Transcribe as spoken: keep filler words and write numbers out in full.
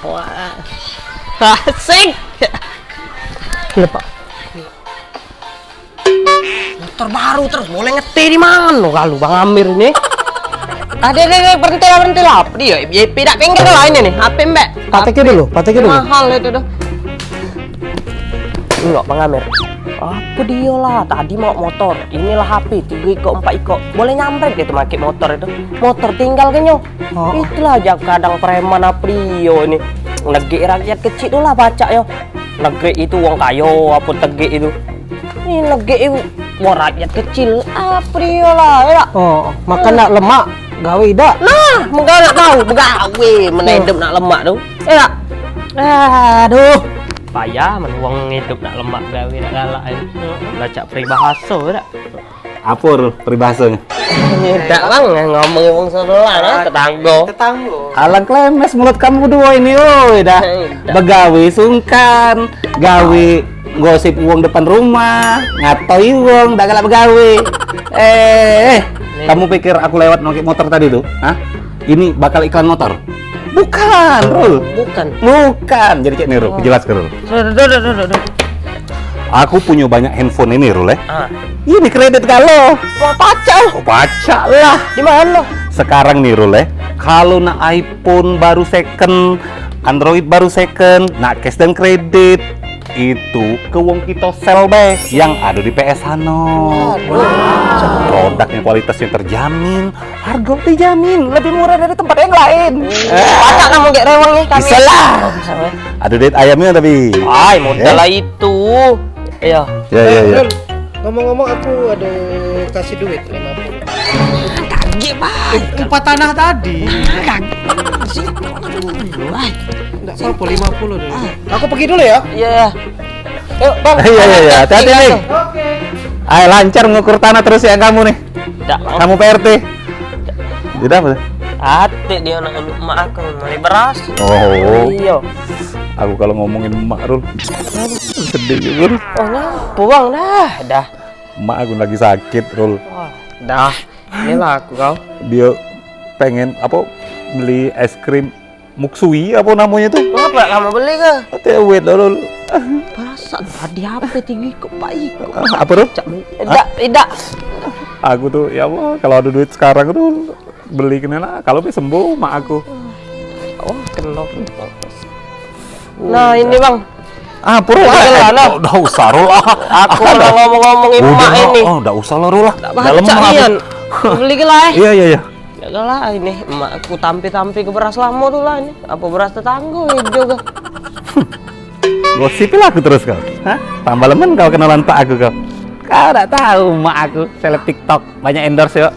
Wah. Asik. Lepak. Motor baru terus, boleh ngeteh di mano kalu Bang Amir ini? Ade, ade, ade, berhenti lah, berhenti lah. Apo dio? Y P dak pinggir lah ini nih. Apo, Mbak? Pateke dulu, pateke dulu. Mahal itu tuh. Enggak, Bang Amir. Apo dio lah? Tadi mau motor, inilah H P, tigo ikok, empat ikok. Boleh nyambret gitu make motor itu. Motor tinggal kenyo. Oh. Itulah aja kadang preman apo dio ini. Negek rakyat kecik tu lah pacak yo. Negek itu wong kayo apo tegek itu. Ini negek itu wong rakyat kecil. Apo dio lah, ya dak? Oh, makan nak lemak, gawe dak? Nah, menggalak tahu, begawe, men idup nak lemak tu. Ya dak? Aduh. Payah men wong idup nak lemak, gawe nak galak. Lah cak peribahaso dak? Apo, Rul, peribahasonyo? Dak, Bang, ngomong wong sebelah, nah, tetanggo. Tetanggo. Alang klemes mulut kamu duo ini, oi, dah. Dah. Begawe sungkan, gawe gosip wong depan rumah, ngatoi wong, dak galak begawe. Eh, eh, kamu pikir aku lewat nongki motor tadi tuh? Hah? Ini bakal iklan motor? Bukan, Rul. Bukan. Bukan. Jadi cek nih, Rul, aku jelaske, Rul. Duh, duh, duh, duh, duh, duh. Aku punyo banyak handphone ini, Rul, eh. Ah. Ini kredit galo. Wah, pacak. Oh, pacak lah. Di mano? Sekarang nih, Rul, eh. Kalu nak iPhone baru second, Android baru second, nak cash dan kredit, itu ke wong kito sel be yang ado di P S Hano. Waduh. Produknyo kualitasnyo terjamin, hargo dijamin, lebih murah dari tempat yang lain. Pacak kamu gek rewang nih kami. Bisa lah. Ado duit ayamnyo tapi. Ai, modal lah itu. Iya. Ya, ya, ya. Rul, ngomong-ngomong, aku ado kasih duit lima puluh. Kagek, Bang. Upah tanah tadi. Nah, kagek. Sini, dulu, ay. Ndak apa-apa, lima puluh dulu. Aku pergi dulu ya. Iya, iya. Yuk, Bang. Iya, iya, iya. Hati-hati, nih. Oke. Ayo, lancar ngukur tanah terus ya kamu nih. Dak, Bang. Kamu P R T. Tidak apa? Ate dio nak nganjuk emak aku meli beras. Oh. Iyo. Aku kalu ngomongin emak, Rul, sedih juga, Rul. Oh, ngapo, Bang? Dah, dah. Emak aku lagi sakit, Rul. Wah, dah. Inilah aku kau. Dio pengen apo, beli es krim Muksui apo namonyo tu? Ngapo kamu beli ke? Ate awet dah, Rul. Perasaan tadi apo tinggi kok baik kok. Apo tu? Cak, idak, idak. Aku tu, ya Allah, kalu ado duit sekarang tu beli kene lah. Kalu be sembuh mak aku. Oh, kena. Nah, ini, Bang. Ah, pura. Wah, lah. Dah, dah usah, Rul, ah. Aku udah ngomong-ngomongin emak ini. Oh, dah usah lah, Rul, lah. Dah lemak aku. Beli ke lah, eh. Iya, iya, iya. Ya lah, ini emak aku tampi-tampi ke beras lamo tu lah ini. Apo beras tetanggo ijo ke? Gosip lah aku terus kau. Hah? Tambah lemen kau kenalan pak aku kau. Kau dak tahu emak aku seleb TikTok, banyak endorse yo.